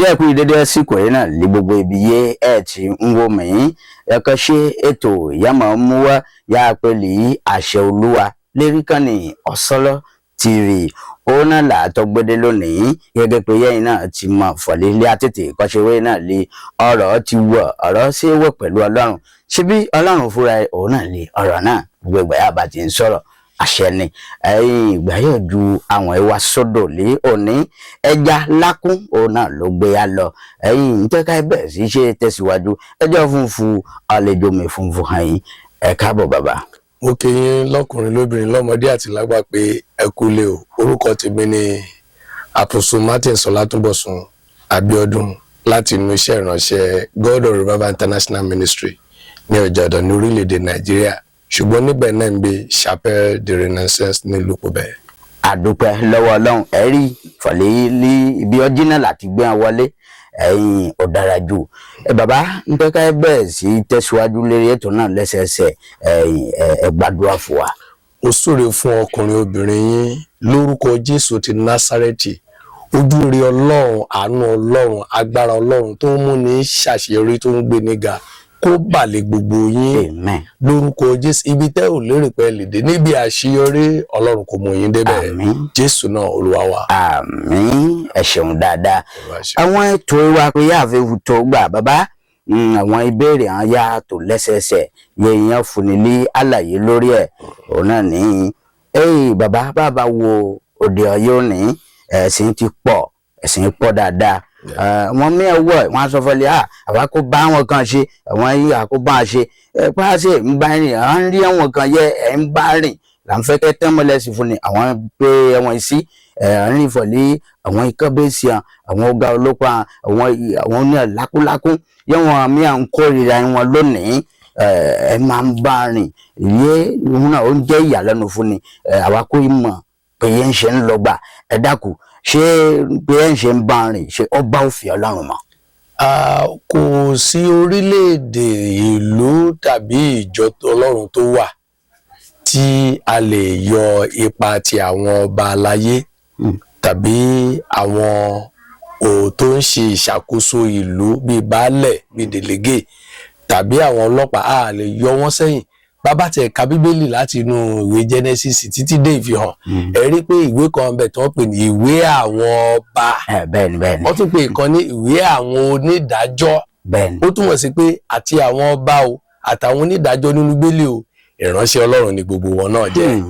Ǹjẹ́ ẹ kú dédé àsìkò yìí náà lé gbogbo ibi yé ẹ ti ń wò mí. Ẹ kàn ṣe ètò ìyàmọ̀ mú wá yá a pé lè àṣẹ Olúwa lérí kan ní Ọ̀sọ́lọ́ TV. Òun náà làátọ́ gbédé lónìí gẹ́gẹ́ pé yẹ́yìn náà ti mọ̀ fọ̀lẹ́ ilé àtètè kọ́ṣẹ́wé náà lé ọ̀rọ̀ ti wọ̀, ọ̀rọ̀ ṣe é wọ̀ pẹ̀lú Ọlọ́run. Ṣebí Ọlọ́run fúnra ẹ̀ òun náà lé ọ̀rọ̀ náà. Gbogbo ìgbà yà bá ti ń sọ̀rọ̀, àṣẹ ni. Ẹ̀yìn ìgbà yóò ju àwọn ìwà sódò lé òní ẹja lákún, òun náà ló gbé ya lọ. Ẹ̀yìn ntẹ́ka ẹ bẹ̀rẹ̀ sí ṣe tẹ̀síwájú, ẹjọ́ funfun àlejò mi funfun hàn yín. Ẹ káàbọ̀, bàbá. Mo kí yín lọ́kùnrin, lóbìnrin, lọ́mọdé àti lágbà pé ẹ kú lé o. Orúkọ tèmi ni Apostle Martin Sọlátúnbọ̀sún Abíọ́dún láti inú iṣẹ́ ìránṣẹ́ God of Revival International Ministry ní Ọ̀jàdàn ní orílẹ̀-èdè Nàìjíríà, ṣùgbọ́n níbẹ̀ náà ń gbé Chapelle de Renaissance nílùú Pọ̀bẹ́. Àdúpẹ́ lọ́wọ́ Ọlọ́run. Ẹ rí fọ̀lẹ́ ní ibi ọjí náà láti gbé wọn wọlé. Ẹ̀yin ò dára jù ẹ bàbá. Ń pẹ́ ká ẹ bẹ̀rẹ̀ sí tẹ̀síwájú lérí ètò náà lẹ́sẹẹsẹ. Ẹ̀yin ẹ gbàdúrà fún wa. Mo súre fún ọkùnrin, obìnrin yín lórúkọ Jésù ti Násárẹ́tì. Ojú rí Ọlọ́run, àánú Ọlọ́run, agbára Ọlọ́run tó ń múni ṣàṣeyọrí, tó ń gbé ní ga, kó bà lé gbogbo yín. Amen. Lórúkọ Jésù, ibi tẹ́ ò lérò pé ẹ lè dé níbi àṣeyọrí, Ọlọ́run kò mú yín débẹ̀. Àmín. Jésù náà Olúwa wa. Àmín, ẹ ṣeun dáadáa. Olúwa ṣe. Àwọn ètò wa pé yáàfin tó gbà bàbá, àwọn ìbéèrè àwọn yá tó lẹ́sẹẹsẹ yẹ̀yàn fúnni ní àlàyé lórí ẹ̀. Òun náà ní ẹ̀yìn bàbá, bàbá wo òde ọyọ́ òní, ẹ̀sìn ti pọ̀, ẹ̀sìn pọ̀ dáadáa. Wọ́n mí ẹ̀ wọ̀, wọ́n á sọ fọlẹ́ à àwa kó bá wọn kan ṣe, àwọn yìí àkó bá a ṣe ẹ pàṣẹ ń bá rìn, à ń rí àwọn kan yẹ ẹ̀ ń bá rìn là ń fẹ́ kẹ́ tẹ́ mọ́lẹ̀ sí fún ni àwọn pé ẹ̀wọ̀n sí ẹ̀ ń rìn fọ̀lẹ́ àwọn ikọ́ bẹ́ẹ̀ sí àwọn ọ̀gá ọlọ́pàá, àwọn oní lákúlákún yẹ́wọ̀n mi à ń kórìíra wọn lónìí. Ẹ máa ń bá rìn yé òun náà, ó ń jẹ́ ìyàlẹ́nu fún ni. Àwa kò mọ̀ pé yẹn ń ṣe ń lọ gbà. Ẹ dákun, ṣé pé yẹn ń ṣe ń bá rìn, ṣé ó bá òfin Ọlọ́run mọ́? Kò sí orílẹ̀-èdè, ìlú tàbí ìjọ Ọlọ́run tó wà tí a lè yọ ipa ti àwọn ọba aláyé tàbí àwọn tó ń ṣe ìṣàkóso ìlú bíi baálẹ̀, bíi délégué tàbí àwọn ọlọ́pàá, a lè yọ wọ́n sẹ́yìn. Bàbá tẹ̀ ka Bíbélì láti inú ìwé Genesis títí dé Ìfihàn, ẹ rí pé ìwé kan bẹ̀ tí wọ́n pè ní ìwé àwọn ọba. Ẹ bẹ́ẹ̀ ni, bẹ́ẹ̀ ni. Wọ́n tún pè ìkan ní ìwé àwọn onídàájọ́. Bẹ́ẹ̀ ni. Ó túmọ̀ sí pé àti àwọn ọba o, àtàwọn onídàájọ́ nínú gbélé o, ìránṣẹ́ Ọlọ́run ni gbogbo wọn náà jẹ́.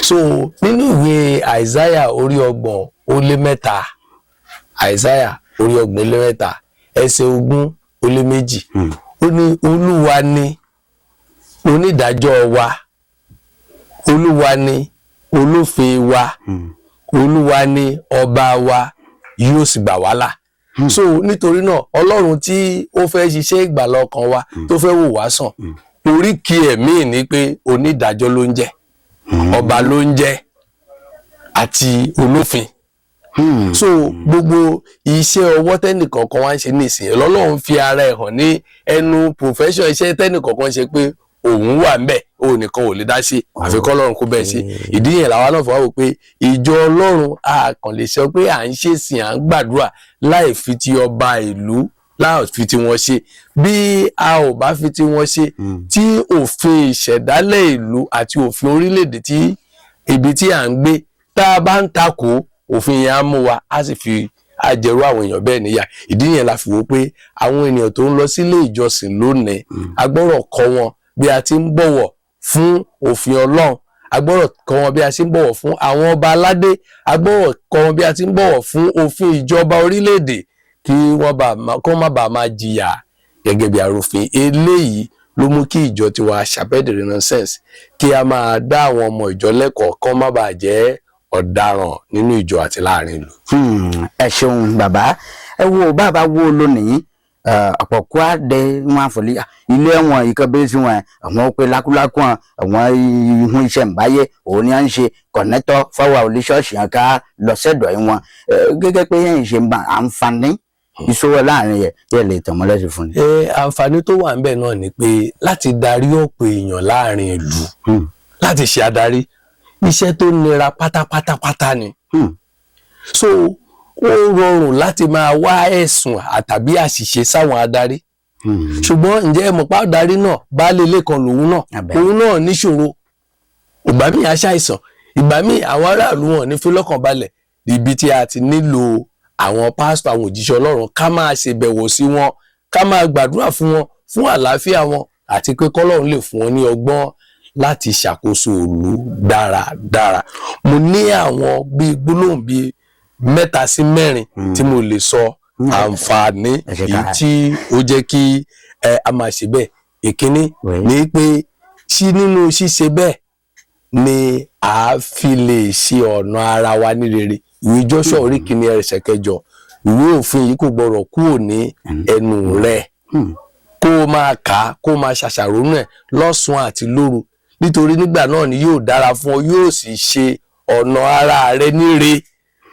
So nínú ìwé Àìsáyà orí 33, Àìsáyà orí 33, ẹsẹ̀ 22, ó ní, "Olúwa ni onídàájọ́ wa, Olúwa ni olófin wa, Olúwa ni ọba wa, yóò sì gbà wá là." So nítorí náà, Ọlọ́run tí ó fẹ́ ṣiṣẹ́ ìgbàlà ọkàn wa, tó fẹ́ wò wá sàn, oríkì ẹ̀mí ni pé onídàájọ́ ló ń jẹ́, ọba ló ń jẹ́ àti olófin. So gbogbo iṣẹ́ ọwọ́ tẹ́nìkọ̀ọ̀kan wá ń ṣe nísìnyí, lọ́lọ́run fi ara ẹ̀ hàn ní ẹnu profession iṣẹ́ tẹ́nìkọ̀ọ̀kan ṣe pé òun wà ńbẹ̀, òun nìkan ò lè dá sí, àfi kọ́lọ́run kó bẹ́ẹ̀ ṣe. Ìdí yẹn làwa náà fọwọ́ wò pé ìjọ Ọlọ́run, a kàn lè sọ pé à ń ṣèsìn, à ń gbàdúrà láì fi ti ọba ìlú, láì fi ti wọn ṣe. Bí a ò bá fi ti wọn ṣe, tí òfin ìṣẹ̀dálẹ̀ ìlú àti òfin orílẹ̀-èdè tí ibi tí à ń gbé tá a bá ń takò, òfin yẹn á mú wa, á sì fi àjẹrú àwọn èèyàn bẹ́ẹ̀ níyà. Ìdí yẹn la fi wò pé àwọn ènìyàn tó ń lọ sílé ìjọsìn lónìí, a gbọ́dọ̀ kọ́ wọn bí a ti ń bọ̀wọ̀ fún òfin Ọlọ́run, a gbọ́dọ̀ kọ́ wọn bí a ti ń bọ̀wọ̀ fún àwọn ọba aládé, a gbọ́dọ̀ kọ́ wọn bí a ti ń bọ̀wọ̀ fún òfin ìjọba orílẹ̀-èdè, kí wọ́n bá kó má bàa máa jìyà gẹ́gẹ́ bí arúfin. Eléyìí ló mú kí ìjọ tiwa, Chapelle de Renaissance, kí a máa dá àwọn ọmọ ìjọ lẹ́kọ̀ọ́ kán má bàa jẹ́ ọ̀daràn nínú ìjọ àti láàrin ìlú. Ẹ ṣeun bàbá. Ẹ wo bàbá wo lónìí, ọ̀pọ̀ kó a dé wọn àfọlí ilé ẹ̀wọ̀n ìkan bẹ́ẹ̀ sí wọn, àwọn pé lákúlákú àwọn ihun iṣẹ́ ìbáyé òun ni à ń ṣe kọ̀nẹ́tọ̀ fáwọn oníṣọ́ọ̀ṣì yẹn ká lọ sẹ́dọ̀ wọn gẹ́gẹ́ pé yẹn ṣe ń bá àǹfààní ìṣòwò láàrin yẹ yẹ lè tàn mọ́lẹ́sì fún ni. Ẹ àǹfààní tó wà ńbẹ̀ náà ni pé láti darí ọ̀pọ̀ èèyàn láàrin ìlú, láti ṣe adarí, iṣẹ́ tó nira pátápátápátá ni. So Ó rọrùn láti máa wá ẹ̀sùn àtàbí àṣìṣe sáwọn adarí, ṣùgbọ́n ǹjẹ́ ẹ mọ̀ pé adarí náà, baálé ilé kan lòun náà? Òun náà níṣòro. Ìgbà míì aṣàìsàn, ìgbà míì àwọn aráàlú wọn ní fílọ́kàn balẹ̀. Ibi tí a ti nílò àwọn pásítọ̀, àwọn òjíṣẹ́ Ọlọ́run, ká máa ṣèbẹ̀wò sí wọn, ká máa gbàdúrà fún wọn fún àlàáfíà wọn, àti pé kọ́lọ́run lè fún wọn ní ọgbọ́n láti ṣàkóso ìlú dáradára. Mo ní àwọn bíi gbólóhùn bíi mẹ́ta sí mẹ́rin tí mo lè sọ àǹfààní Ẹ ṣe ká. èyí tí ó jẹ́ kí a máa ṣe bẹ́ẹ̀. Ìkíní ni pé sí nínú ṣíṣe bẹ́ẹ̀ ni a fi lè ṣe ọ̀nà ara wa ní rere. Ìwé Joshua orí kìíní ẹsẹ̀ kẹjọ: "Ìwé òfin yìí kò gbọdọ̀ kúrò ní ẹnu rẹ, kó o máa kà á, kó o máa ṣàṣàrò nù ẹ̀ lọ́sàn-án àti lóru, nítorí nígbà náà ni yóò dára fún ọ, yóò sì ṣe ọ̀nà ara rẹ níre."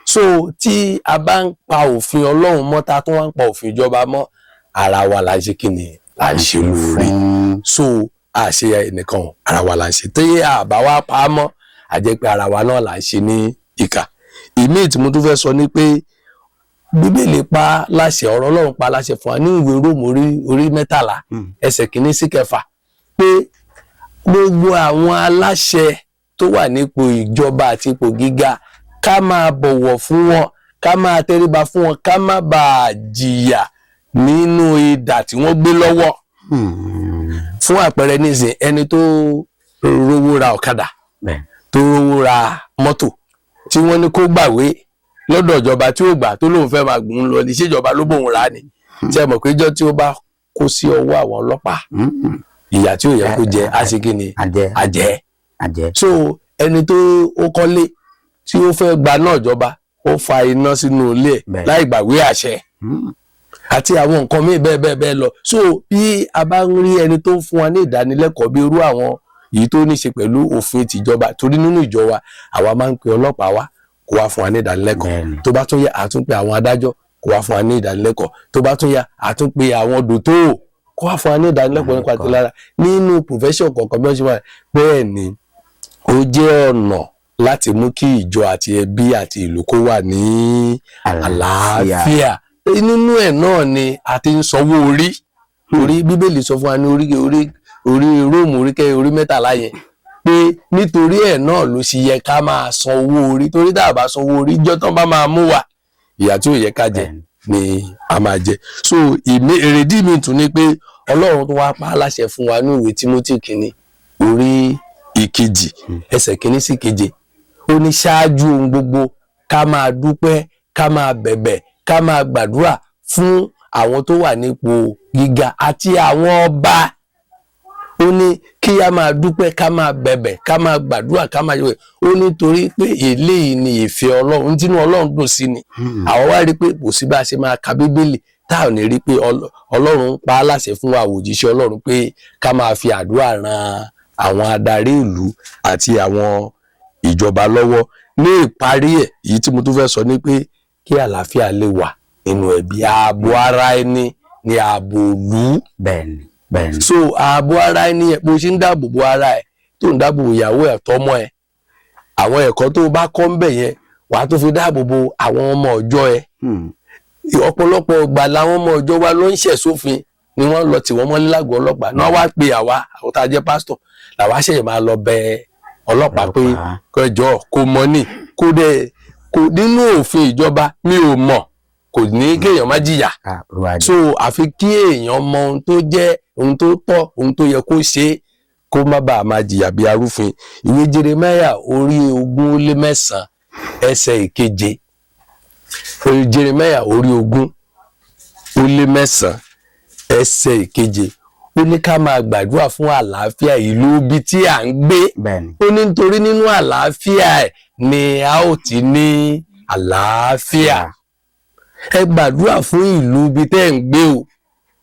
So tí a bá ń pa òfin Ọlọ́run mọ́, ta tó wá ń pa òfin ìjọba mọ́, ara wa là ń ṣe. Kí ni là ń ṣe lóore? So a ṣe ẹnìkan, ara wa là ń ṣe. Tí a bá wá pa á mọ́, a jẹ́ pé ara wa náà là ń ṣe ní ìkà. Ìmíì tí mo tún fẹ́ sọ ni pé Bíbélì pa láṣẹ, ọ̀rọ̀ Ọlọ́run pa láṣẹ fún wa ní ìwé Róòmù orí 13, ẹsẹ̀ kìíní sí kẹfà, pé gbogbo àwọn aláṣẹ tó wà nípò ìjọba àti ipò gíga, ká máa bọ̀wọ̀ fún wọn, ká máa tẹríba fún wọn, ká má bàa jìyà nínú idà tí wọ́n gbé lọ́wọ́. Fún àpẹẹrẹ nísìn, ẹni tó rówó ra ọ̀kadà, tó rówó ra mọ́tò, tí wọ́n ní kó gbàwé lọ́dọ̀ ìjọba tí ó gbà, tó lóun fẹ́ máa gùn ún lọ ní, ṣèjọba ló bóun rà á ni? Tí ẹ mọ̀ pé ijọ́ tí ó bá kó sí ọwọ́ àwọn ọlọ́pàá, ìyà tí ò yẹ kó jẹ á ṣe kí ni? Àjẹ. Àjẹ́. Àjẹ. So ẹni tó ó kọ́lé tí ó fẹ́ gba náà jọba, ó fa iná sínú ilé ẹ̀ láì gbàwé àṣẹ, àti àwọn nǹkan míì bẹ́ẹ̀ bẹ́ẹ̀ bẹ́ẹ̀ lọ. So bí a bá ń rí ẹni tó ń fún wa ní ìdánilẹ́kọ̀ọ́ bí irú àwọn èyí tó ní ṣe pẹ̀lú òfin tìjọba, torí nínú ìjọ wa, àwa máa ń pe ọlọ́pàá wá kó wá fún wa ní ìdánilẹ́kọ̀ọ́. Tó bá tún yá, a tún pe àwọn adájọ́ kó wá fún wa ní ìdánilẹ́kọ̀ọ́. Tó bá tún yá, a tún pe àwọn dòtó kó wá fún wa ní ìdánilẹ́kọ̀ọ́ nípa ti lára nínú profession kọ̀ọ̀kan bí wọ́n ṣe wà. Bẹ́ẹ̀ ni ó jẹ́ ọ̀nà láti mú kí ìjọ àti ẹbí àti ìlú kó wà ní àlàáfíà. Nínú ẹ̀ náà ni a ti ń sanwó orí, orí Bíbélì sọ fún wa ní orí Róòmù orí 13 yẹn pé nítorí ẹ̀ náà ló ṣe yẹ ká máa san owó orí, torí tá a bá san owó orí, ìjọ tán bá máa mú wa, ìyà tí ò yẹ ká jẹ ni a máa jẹ. So ìmí èrèdí mi tún ni pé Ọlọ́run tó wá pa á láṣẹ fún wa ní ìwé Tímótì kìíní orí ìkejì, ẹsẹ̀ kìíní sí keje. Ó ní ṣáájú ohun gbogbo, ká máa dúpẹ́, ká máa bẹ̀bẹ̀, ká máa gbàdúrà fún àwọn tó wà nípò gíga àti àwọn ọba. Ó ní kí a máa dúpẹ́, ká máa bẹ̀bẹ̀, ká máa gbàdúrà, ká máa yẹ. Ó ní torí pé eléyìí ni ìfẹ́ Ọlọ́run, tínú Ọlọ́run dùn sí ni. Àwọn wá rí i pé kò sí bá a ṣe máa ka Bíbélì tá ò ní rí i pé Ọlọ́run ń pa á láṣẹ fún wa òjíṣẹ́ Ọlọ́run pé ká máa fi àdúrà ran àwọn adarí ìlú àti àwọn ìjọba lọ́wọ́. Ní ìparí ẹ̀, èyí tí mo tún fẹ́ sọ ni pé kí àlàáfíà lè wà nínú ẹbí, ààbò ara ẹni ni ààbò ìlú. bẹ́ẹ̀ni bẹ́ẹ̀ni So ààbò ara ẹni yẹn, bó ṣe ń dáàbò bo ara ẹ, tó ń dáàbò bo ìyàwó ẹ, tọmọ ẹ, àwọn ẹ̀kọ́ tó bá kọ́ ń bẹ̀ yẹn, wàá tó fi dáàbò bo àwọn ọmọ ọjọ́ ẹ. Ọ̀pọ̀lọpọ̀ ìgbà làwọn ọmọ ọjọ́ wa ló ń ṣẹ̀ sófin ni wọ́n lọ tì wọ́n mọ́lé lágọ̀ọ́ ọlọ́pàá náà, wá pe àwa, àwọn tá a jẹ́ pásítọ̀, làwa ṣẹ̀ṣẹ̀ máa lọ bẹ ọlọ́pàá pé Ọlọ́pàá. kẹjọ kò mọ̀ ní kó dẹ̀ kò nínú òfin ìjọba, mi ò mọ̀, kò ní kéèyàn má jìyà. Ah, Olúwa. So àfi kí èèyàn mọ ohun tó jẹ́ ohun tó tọ́, ohun tó yẹ kó ṣe, kó má bàa máa jìyà bí arúfin. Ìwé Jeremiah orí 29, ẹsẹ̀ ìkeje. Orí Jeremiah orí 29, ẹsẹ̀ ìkeje, ó ní ká máa gbàdúrà fún àlàáfíà ìlú ibi tí à ń gbé. Ó ní nítorí nínú àlàáfíà ẹ̀ ni a ó ti ní àlàáfíà. Ẹ gbàdúrà fún ìlú ibi tẹ́ ẹ̀ ń gbé o,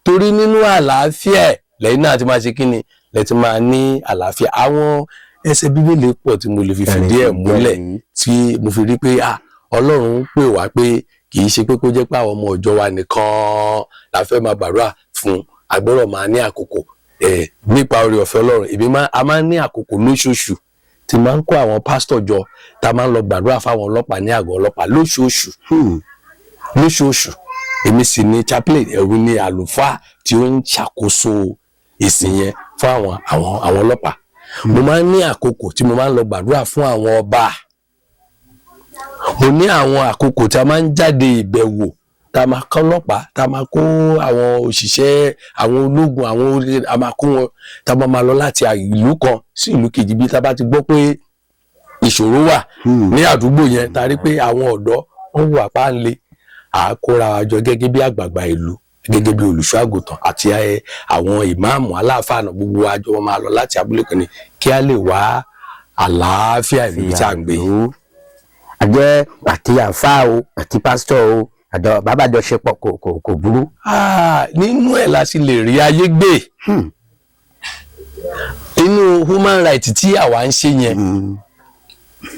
torí nínú àlàáfíà ẹ̀ lẹ́yìn náà ti máa ṣe kíni, lẹ́ ti máa ní àlàáfíà. Àwọn ẹsẹ̀ Bíbélì pọ̀ tí mo lè fi fìdí ẹ̀ múlẹ̀, tí mo fi rí pé ah, Ọlọ́run ń pè wá pé kì í ṣe pé kó jẹ́ pé àwọn ọmọ ìjọ wa nìkan la fẹ́ máa gbàdúrà fún. A gbọ́dọ̀ máa ní àkókò ẹ̀ nípa oore ọ̀fẹ́ Ọlọ́run. Èmi máa a máa ń ní àkókò lóṣooṣù tí máa ń kó àwọn pásítọ̀ jọ, tá a máa ń lọ gbàdúrà fáwọn ọlọ́pàá ní àgọ́ ọlọ́pàá lóṣooṣù. Lóṣooṣù, èmi sì ni chaplain, ẹ̀rù ni àlùfáà tí ó ń ṣàkóso ìsìn yẹn fún àwọn ọlọ́pàá. Mo máa ń ní àkókò tí mo máa ń lọ gbàdúrà fún àwọn ọba. Mo ní àwọn àkókò tí a máa ń jáde ìbẹ̀wò, tá a máa kọ́ ọlọ́pàá, tá a máa kó àwọn òṣìṣẹ́, àwọn ológun, àwọn olè, a máa kó wọn, tá a máa lọ láti ìlú kan sí ìlú kejì, bí tá a bá ti gbọ́ pé ìṣòro wà ní àdúgbò yẹn, tá a rí pé àwọn ọ̀dọ́ wọ́n wà páńlé, à á kóra wa jọ gẹ́gẹ́ bí àgbààgbà ìlú, gẹ́gẹ́ bí olùṣọ́ àgùntàn àti àwọn ìmáàmù, aláàfáà náà, gbogbo wa jọ máa lọ láti abúlé kan ní kí a lè wá àlàáfíà ìlú tí a ń gbé. Àjẹ́ àti àfáà o àti pásítọ̀ o, àjọ bàbá àjọṣepọ̀ kò burú. Ah, nínú ẹ̀ la sì lè rí ayé gbé. Inú human right tí àwa ń ṣe yẹn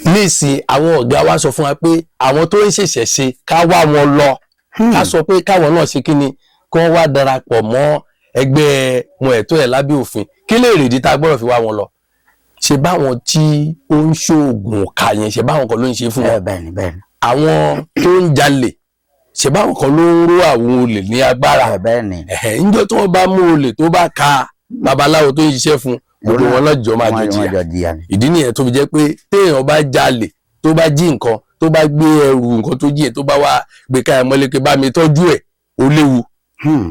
nísìn, àwọn ọ̀gá wa sọ fún wa pé àwọn tó ń ṣẹ̀ṣẹ̀ ṣe, ká wá wọn lọ, ká sọ pé káwọn náà ṣe kí ni, kí wọ́n wá darapọ̀ mọ́ ẹgbẹ́ wọn, ẹ̀tọ́ ẹ̀ lábẹ́ òfin. Kí lè rèdí tá a gbọ́dọ̀ fi wá wọn lọ? Ṣe báwọn tí ó ń ṣoògùn kà yẹn, ṣe báwọn kan ló ń ṣe fún wọn? Bẹ́ẹ̀ ni, bẹ́ẹ̀ ni. Àwọn tó ń jalè, ṣe báwọn kan ló ń ró àwọn olè ní agbára? Bẹ́ẹ̀ ni. Ẹ̀hẹ̀, níjọ́ tí wọ́n bá mú olè tó bá ka babaláwo tó ń ṣiṣẹ́ fún, gbogbo wọn lọ́jọ́ máa jọ Wọ́n jìyà. jọ jìyà ni. Ìdí nìyẹn tó fi jẹ́ pé téèyàn bá jalè, tó bá jí nǹkan, tó bá gbé ẹrù nǹkan tó jí ẹ̀, tó bá wá gbé káyà mọ́lé pé bá mi tọ́jú ẹ̀, ó léwu.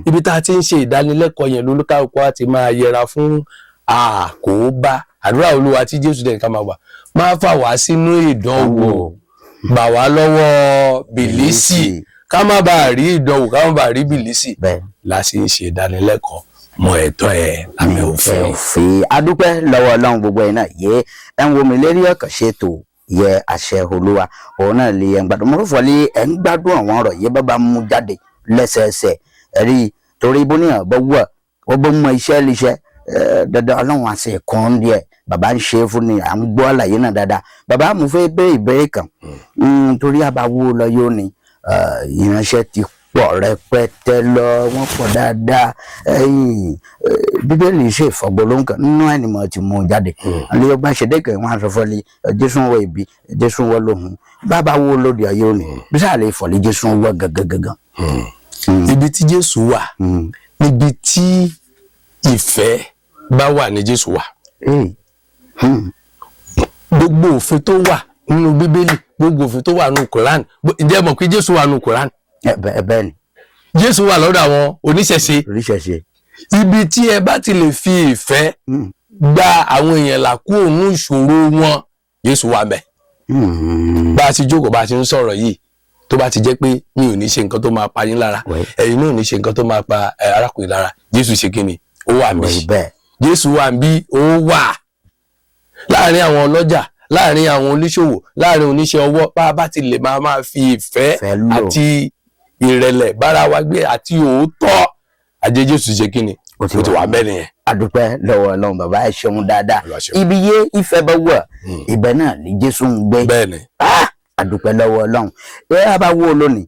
Ibi tá a ti ń ṣe ìdánilẹ́kọ̀ọ́ yẹn, lólúkàkọ́ á ti máa yẹra fún àkóbá. Àdúrà Olúwa tí Jésù dẹ̀ ní ká máa wà, máa fà wá sínú ìdánwò, gbà wá lọ́wọ́ bìlísì, ká má bàa rí ìdánwò, ká má bàa rí bìlísì, la sì ń ṣe ìdánilẹ́kọ̀ọ́ mọ ẹ̀tọ́ ẹ̀ lábẹ́ òfin. Òfin. Adúpẹ́ lọ́wọ́ Ọlọ́run. Gbogbo ẹ̀ náà yé ẹ̀ ń wo mi lérí ọ̀kàn ṣètò yẹ àṣẹ Olúwa, òun náà lè ẹ̀ ń gbádùn. Mo fọ́ lé ẹ̀ ń gbádùn àwọn ọ̀rọ̀ yẹ bàbá mú jáde lẹ́sẹẹsẹ ẹ̀rí, torí bó níyàn bọ́ wọ̀ ó bó mọ iṣẹ́ léṣẹ́ dandan, Ọlọ́run àti ẹ̀kọ́ díẹ̀ bàbá ń ṣe é fún ni. À ń gbọ́ àlàyé náà dáadáa. Bàbá, mo fẹ́ bẹ́ẹ̀ ìbéèrè kan. Torí àbáwò lọ yóò ní ìránṣẹ́ ti pọ̀ rẹpẹtẹ lọ, wọ́n pọ̀ dáadáa. Ẹ̀yìn Bíbélì ṣe ìfọ̀gbọ́lóǹkà nínú ẹnìmọ̀ tí mú un jáde lè ọgbà ṣẹdẹ́kẹ̀ wọn aṣọ fọlẹ́ Jésù wọ ibi Jésù wọ lóhun. Bàbá wo lóde ayé òní bí sáà lè fọ̀lẹ́ Jésù wọ gangan? Ibi tí Jésù wà, níbi tí ìfẹ́ bá wà ní Jésù wà. Gbogbo òfin tó wà nínú Bíbélì, gbogbo òfin tó wà nínú Koran, ǹjẹ́ ẹ mọ̀ pé Jésù wà nínú Koran? Bẹ́ẹ̀ ni. Jésù wà lọ́dọ̀ àwọn oníṣẹ̀ṣe. Oríṣiríṣi. Ibi tí ẹ bá ti lè fi ìfẹ́ gba àwọn èèyàn là kú òun ìṣòro wọn, Jésù wà mẹ́. Bá a ti jókòó, bá a ti ń sọ̀rọ̀ yìí, tó bá ti jẹ́ pé mi ò ní ṣe nǹkan tó máa pa yín lára, ẹ̀yin náà ò ní ṣe nǹkan tó máa pa arákùnrin lára, Jésù ṣe kí ni, ó wà mí. Jésù wà bí ó wà láàrin àwọn ọlọ́jà, láàrin àwọn oníṣòwò, láàrin oníṣẹ́ ọwọ́. Bá a bá ti lè máa fi ìfẹ́ Ìfẹ́ lò. àti ìrẹ̀lẹ̀ bára wa gbé àti òótọ́, ajé Jésù ṣe kí ni, Ó ti ó ti wà. wà bẹ́ẹ̀ nìyẹn. Adúpẹ́ lọ́wọ́ Ọlọ́run. Bàbá, ẹ ṣeun dáadáa. Olúwa ṣeun. Ibi yé ìfẹ́ bá wà, ibẹ̀ náà ní Jésù ń gbé. Bẹ́ẹ̀ ni. Ah! Adúpẹ́ lọ́wọ́ Ọlọ́run. Ẹ á bá wo lónìí,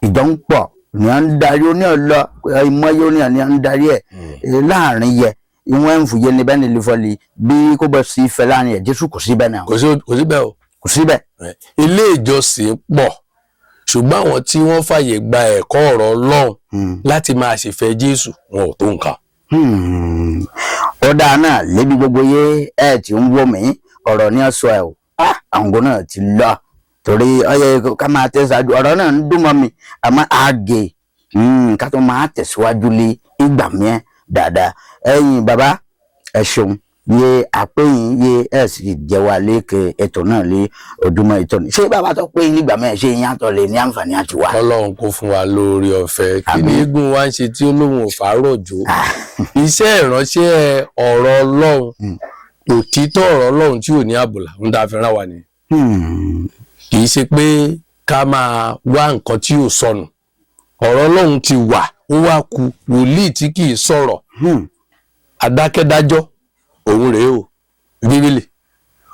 ìjọ ń pọ̀ ní à ń darí ó ní ọlọ ìmọ̀ye ó ní à ń darí ẹ̀ láàrin yẹ ìwọ̀n ń fòye ní bẹ́ẹ̀ ní lifọ́lì bí kò bọ́ sí ìfẹ́ láàrin ẹ̀, Jésù kò sí bẹ́ẹ̀ náà. Kò sí, kò sí bẹ́ẹ̀ o. Kò sí bẹ́ẹ̀. Ilé ìjọsìn pọ̀, ṣùgbọ́n àwọn tí wọ́n fàyè gba ẹ̀kọ́ ọ̀rọ̀ Ọlọ́run láti máa ṣèfẹ́ Jésù, wọn ò tó nǹkan. Ó dáa náà lébi gbogbo yé ẹ ti ń wò mí, ọ̀rọ̀ ní ọ̀sọ̀ ẹ̀ o. Ah, àwọn náà ti lọ torí ọyẹ ká máa tẹ̀síwájú. Ọ̀rọ̀ náà ń dùn mọ́ mi, àmọ́ àgè ká tó máa tẹ̀síwájú lé ìgbà mìíràn dáadáa. Ẹ̀yin bàbá, ẹ ṣeun yé àpéyìn yé ẹ sì jẹ́ wa lékè ètò náà lé ojúmọ́ ètò ní. Ṣé bàbá tó pé nígbà mìíràn, ṣé yín àtọ̀ lè ní àǹfààní àti wá? Ọlọ́run kó fún wa lórí ọ̀fẹ́. Kí ni eégún wa ń ṣe tí ó lóun ò fàárọ̀ jò? Iṣẹ́ ìránṣẹ́ ọ̀rọ̀ Ọlọ́run, òtítọ́ ọ̀rọ̀ Ọlọ́run tí ò ní àbùlà ń dá fi rán wa ni. Kì í ṣe pé ká máa wá nǹkan tí ò sọnù. Ọ̀rọ̀ Ọlọ́run ti wà, ó wá ku wòlíì tí kì í sọ̀rọ̀, adákẹ́dájọ́ òun rèé o. Bíbélì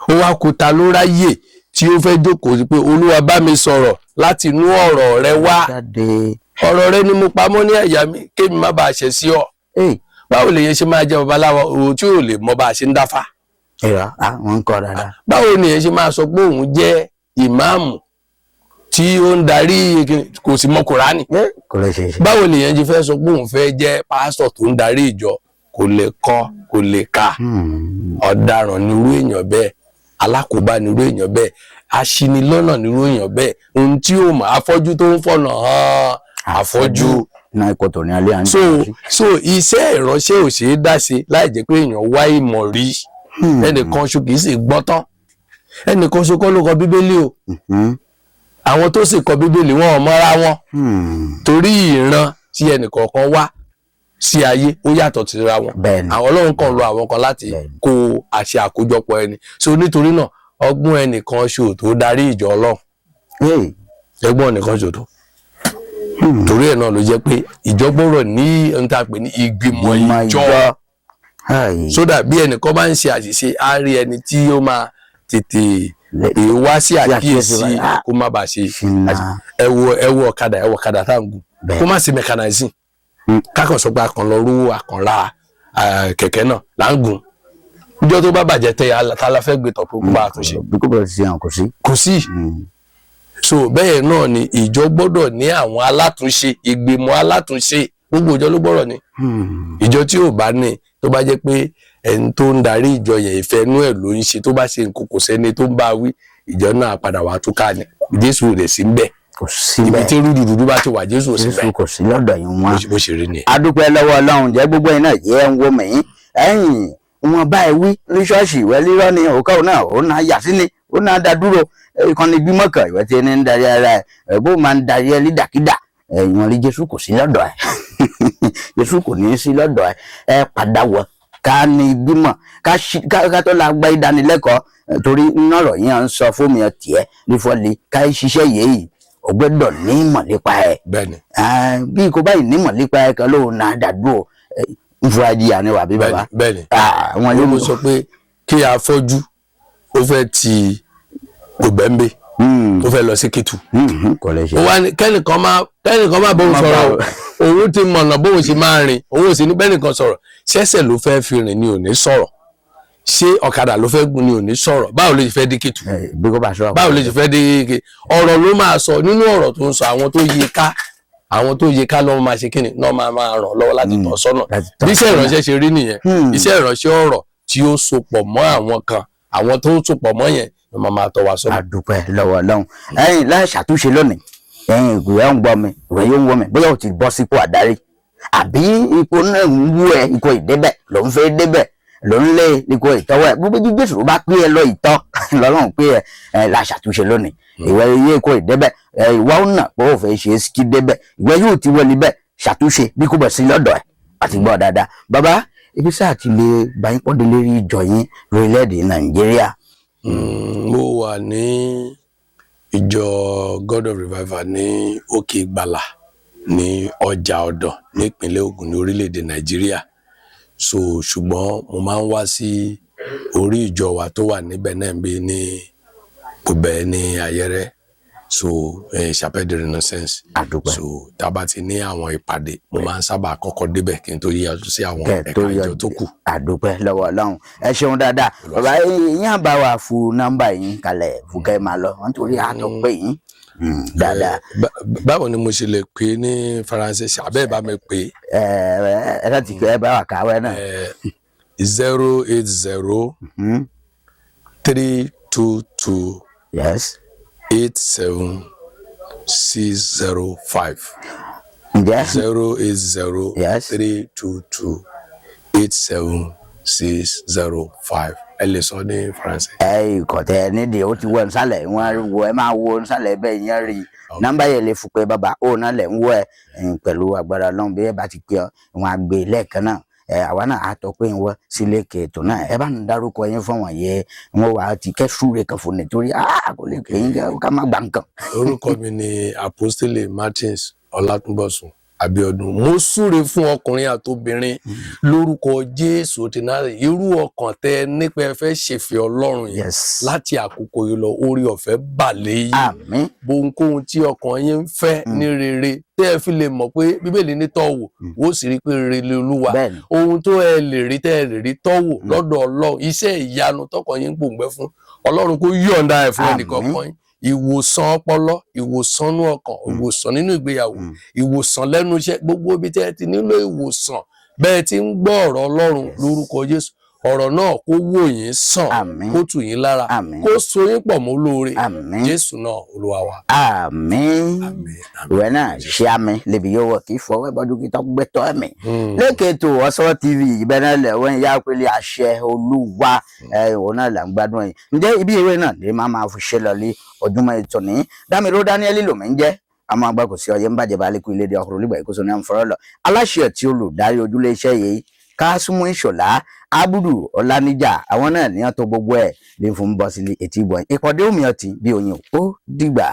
ó wá ku ta ló ráyè tí ó fẹ́ jókòó sí pé, Olúwa, bá mi sọ̀rọ̀ láti inú ọ̀rọ̀ rẹ wá. Jáde. Ọ̀rọ̀ rẹ ni mo pamọ́ ní àyà mi kémi má bàa ṣẹ̀ sí ọ. Báwo lèyẹn ṣe máa jẹ́ babaláwo òun tí ò lè mọ bá a ṣe ń dáfá? Ìrọ̀ àwọn ń kọ́ dáadáa. Báwo nìyẹn ṣe máa sọ pé òun jẹ́ ìmáàmù? tí ó ń darí, kò sì mọ Kùránì. Kò lè ṣe é ṣe. Báwo lèèyàn ṣe fẹ́ sọ pé òun fẹ́ jẹ́ pásítọ̀ tó ń darí ìjọ, kò lè kọ, kò lè kà? Ọ̀daràn nírú èèyàn bẹ́ẹ̀, alákòóbá nírú èèyàn bẹ́ẹ̀, aṣinilọ́nà nírú èèyàn bẹ́ẹ̀. Ohun tí ó mọ̀, afọ́jú tó ń fọ̀nà hàn afọ́jú. Náà ikọ̀ tó ní alẹ́ à ń So iṣẹ́ ìránṣẹ́ ò ṣeé dá ṣe láì jẹ́ pé èèyàn wá ìmọ̀ rí. Ẹnìkan ṣo kì í sì gbọ́n tán. Ẹnìkan ṣo kọ́ ló kọ Bíbélì o. Àwọn tó sì kọ Bíbélì, wọn ò mọ́ra wọn, torí ìran tí ẹnìkọ̀ọ̀kan wá sí ayé ó yàtọ̀ síra wọn. Àwọn Ọlọ́run kan lo àwọn kan láti kó àṣẹ àkójọpọ̀ ẹni. So nítorí náà, ọgbọ́n ẹnìkan ṣo tó darí ìjọ Ọlọ́run, ẹgbọ́n ẹnìkan ṣo tó. Torí ẹ̀ náà ló jẹ́ pé ìjọ gbọ́dọ̀ ní ohun tá a pè ní ìgbìmọ̀ Ìgbìmọ̀ ìjọ, ìjọ. Hey. So that bí ẹnìkan bá ń ṣe àṣìṣe, á rí ẹni tí ó máa tètè pè wá sí àkíyèsí, àkíyèsí ah. kó má bàa ṣe. Ṣìnà. Ẹ wo ọ̀kadà, ẹ wo ọ̀kadà tá à ń gùn. Kó má sí mechanizing, kákan sọ pé a kàn lọ rú àkànlá kẹ̀kẹ́ náà là ń gùn, níjọ́ tó bá bàjẹ́ tẹ, ta la fẹ́ gbé tọ̀ pé kó bá a tún ṣe? Bí kò bẹ̀rẹ̀ sí àwọn kò sí. Kò sí. So bẹ́ẹ̀ náà ni ìjọ gbọ́dọ̀ ní àwọn alátúnṣe, ìgbìmọ̀ alátúnṣe. Gbogbo ìjọ ló gbọ́dọ̀ ní. Ìjọ tí ò bá ní, tó bá jẹ́ pé ẹni tó ń darí ìjọ yẹn, ìfẹ́ inú ẹ̀ ló ń ṣe, tó bá ṣe nǹkan, kò sẹ́ni tó ń bá wí, ìjọ náà padà wá túká ni. Jésù rẹ̀ sí ń bẹ̀. Kò sí Ibi bẹ́ẹ̀. tí rúdurùdu bá ti wà, Jésù ò sí Jésù bẹ̀. kò sí lọ́dọ̀ yín wọn. Bó ṣe rí nìyẹn. Adúpẹ́ lọ́wọ́ Ọlọ́run. Jẹ́ gbogbo yín náà yẹ ń wo mí ẹ̀yìn wọn bá ẹ wí ní ṣọ́ọ̀ṣì ìwẹ́ rírọ́ ni òkà òun náà, òun náà yà sí ni, òun náà dá dúró. Ìkànnì bímọ kan ìwẹ́ tí ẹni ń darí ara ẹ bó máa ń darí ẹ lídàkídà ẹ̀yìn rí. Jésù kò sí lọ́dọ̀ ẹ, Jésù kò ní í sí lọ́dọ̀ ẹ. Ẹ padà wọ ká ní bímọ ká tó la gba ìdánilẹ́kọ̀ọ́ torí nọ̀rọ̀ yẹn à ń sọ fún mi tiẹ̀ nífọ̀lì ká ṣiṣẹ́ yìí, ò gbọ́dọ̀ ní ìmọ̀ nípa ẹ̀. Bí kò báyìí nímọ̀ nípa ẹ̀ kan lóun náà dàdúró ń fura jìyà ni wà bí bàbá. Bẹ́ẹ̀ni. Àwọn Ó yóò mo sọ pé kí afọ́jú ó fẹ́ ti Ògbẹ́ńbé, ó fẹ́ lọ sí Kétu, Kò lè ṣe. Ó wá ní kẹ́nìkan má bóun Má sọ̀rọ̀ bá o, òun ti mọ̀nà bóun ṣe máa rìn, òun ò sì ní bẹ́nìkan sọ̀rọ̀. Ṣẹ́sẹ̀ ló fẹ́ fi rìn ni ò ní sọ̀rọ̀? Ṣé ọ̀kadà ló fẹ́ gùn ni ò ní sọ̀rọ̀? Báwo ló ṣe fẹ́ dé Kétu? Bí kò bá sọ̀rọ̀. Báwo ló ṣe fẹ́ dé ké? Ọ̀rọ̀ ló máa sọ. Nínú ọ̀rọ̀ tó ń sọ, àwọn tó yí ká lọ́wọ́ máa ṣe kíni náà, máa ràn lọ́wọ́ láti tọ́ sọ́nà. Láti tọ́ Bí iṣẹ́ sọ́nà. ìránṣẹ́ ṣe rí nìyẹn. Iṣẹ́ ìránṣẹ́, ọ̀rọ̀ tí ó sopọ̀ mọ́ àwọn kan, àwọn tó sopọ̀ mọ́ yẹn ló máa tọ́ wa sọ́nà. Adúpẹ́ lọ́wọ́ Ọlọ́run. Ẹ̀yin láì ṣàtúnṣe lónìí, ẹ̀yin ìwé ń gbọ́ mi, ìwé yóò ń wọ́ mi, bóyá o ti bọ́ sípò àdarí àbí ipò náà ń wú ẹ, ipò ìdébẹ̀ ló ń fẹ́ débẹ̀, ló ń lé ipò ìtọ́wọ́ ẹ gbogbo. Bí Jésù bá pé ẹ lọ ìtọ́ lọ́lọ́run pé ẹ ẹ la ṣàtúnṣe lónìí, ìwé iye ipò ìdébẹ̀ ẹ, ìwà ọ̀nà pé ó fẹ́ ṣe é kí débẹ̀, ìwé yóò ti wọlé bẹ́ẹ̀, ṣàtúnṣe bí kò bọ̀ sí lọ́dọ̀ ẹ àti gbọ́ dáadáa. Bàbá, ibi sáà ti lè bá yín pọ́ndé lérí ìjọ yín lórílẹ̀‐èdè Nàìjíríà? Mo wà ní ìjọ God of Revival ní Òkè Ìgbàlà ní Ọjà Ọ̀dàn nípínlẹ̀ Ògùn ní orílẹ̀-èdè Nàìjíríà. So ṣùgbọ́n mo máa ń wá sí orí ìjọ wa tó wà níbẹ̀ náà bí ní Kùbẹ́ ní Ayẹ́rẹ́, so Chapelle de Renaissance. Àdúpẹ́. So tá a bá ti ní àwọn ìpàdé, mo máa ń sábà kọ́kọ́ débẹ̀ kí n tó yíyá sí àwọn Kẹ́ ẹ ẹ̀ka tó ìjọ yọ tó kù. Àdúpẹ́ lọ́wọ́ Ọlọ́run, ẹ ṣeun dáadáa bàbá. Yín á bá wa fún nọ́mbà yín kalẹ̀ fún kẹ́ ẹ máa lọ wọ́n torí àtọ̀ pé yín dáadáa. Báwo ni mo ṣe lè pè é ní Faransé? Ṣàbẹ́ bá mi pè é. Ẹ ẹ ẹ láti kẹ́ ẹ bá wà káwẹ́ náà. 080 322 87605. Ǹjẹ́ 080 32287605. Ẹ lè sọ ní Faransé. Ẹ ìkọ̀tẹ́ nídìí ó ti wọ nsàlẹ̀ wọn wo, ẹ máa wo nsàlẹ̀ bẹ́ẹ̀ yẹn rí nọ́mbà yẹn lè fún pé bàbá ó náà lẹ̀ ń wọ ẹ pẹ̀lú agbára Ọlọ́run. Bí ẹ bá ti pè ọ, wọn á gbé lẹ́ẹ̀kan náà. Ẹ àwa náà á tọ́ pé ń wọ sílé kètò náà. Ẹ bá ń dárúkọ yín fún wọn yẹ wọn wà á ti kẹ́sùrè kan fún ni torí kò lè pè yín ká má gbà nǹkan. Orúkọ mi ni Apostole Martins Ọlátúnbọ̀sún Abíọ́dún. Mo súre fún ọkùnrin àtobìnrin lórúkọ Jésù ti náà. Irú ọkàn tẹ nípa ẹ fẹ́ ṣèfẹ́ Ọlọ́run yẹn, láti àkókò yìí lọ, orí ọ̀fẹ́ bà lé yín. Àmín. Ohunkóhun tí ọkàn yín ń fẹ́ ní rere, tẹ́ ẹ fi lè mọ̀ pé Bíbélì ní tọ́wò wó sì rí pé rere lé Olúwa. Ohun tó ẹ lè rí, tẹ́ ẹ lè rí tọ́wò lọ́dọ̀ Ọlọ́run, iṣẹ́ ìyanu tọkàn yín ń pòǹgbẹ fún, Ọlọ́run kó yọ̀ǹda ẹ̀ fún Àmín. ẹnìkọ̀ọ̀kan yín. Ìwòsàn ọpọlọ, ìwòsàn inú ọkàn, ìwòsàn nínú ìgbéyàwó, ìwòsàn lẹ́nu iṣẹ́, gbogbo ibi tẹ́ ẹ ti nílò ìwòsàn, bẹ́ẹ̀ ti ń gbọ́ ọ̀rọ̀ Ọlọ́run, lórúkọ Jésù, ọ̀rọ̀ náà kó wò yín sàn, Àmín. kó tù yín lára, Àmín. kó so yín pọ̀ mọ́ olóore. Àmín. Jésù náà Olúwa wa. Àmín. Àmín, àmín. Ìwé náà ṣe àmì lèbi yóò wọ kí fọwọ́ bọ́dún kí tọ́ gbẹ́tọ́ ẹ̀mí. Lẹ́kẹ̀ẹ́tò Ọ̀ṣọ́ TV ìbẹ́nà lẹ̀wọ̀n ìyá pélé àṣẹ Olúwa ẹ̀ òun náà là ń gbádùn yìí. Ǹjẹ́ ibi ìwé náà lè máa máa fi ṣe lọ́lé ọdúnmọ́ ètò ní Dámíró Daniel lòmí ń jẹ́ àmọ́ àgbà kò sí ọyẹ́ ń bàjẹ́ balẹ̀ kú ilédè ọkùnrin olùgbà ìkóso ní àǹfọ̀rọ̀ lọ. Aláṣẹ tí olùdarí ojúlé iṣẹ́ yìí, Kásùmù Ìṣọ̀lá Abudu Ọláníjà, àwọn náà ní ọ̀tọ̀ gbogbo ẹ̀ lè fún bọ́ sílé etí ìbọn ìpàdé omi ọtí bí oyin ó dìgbà.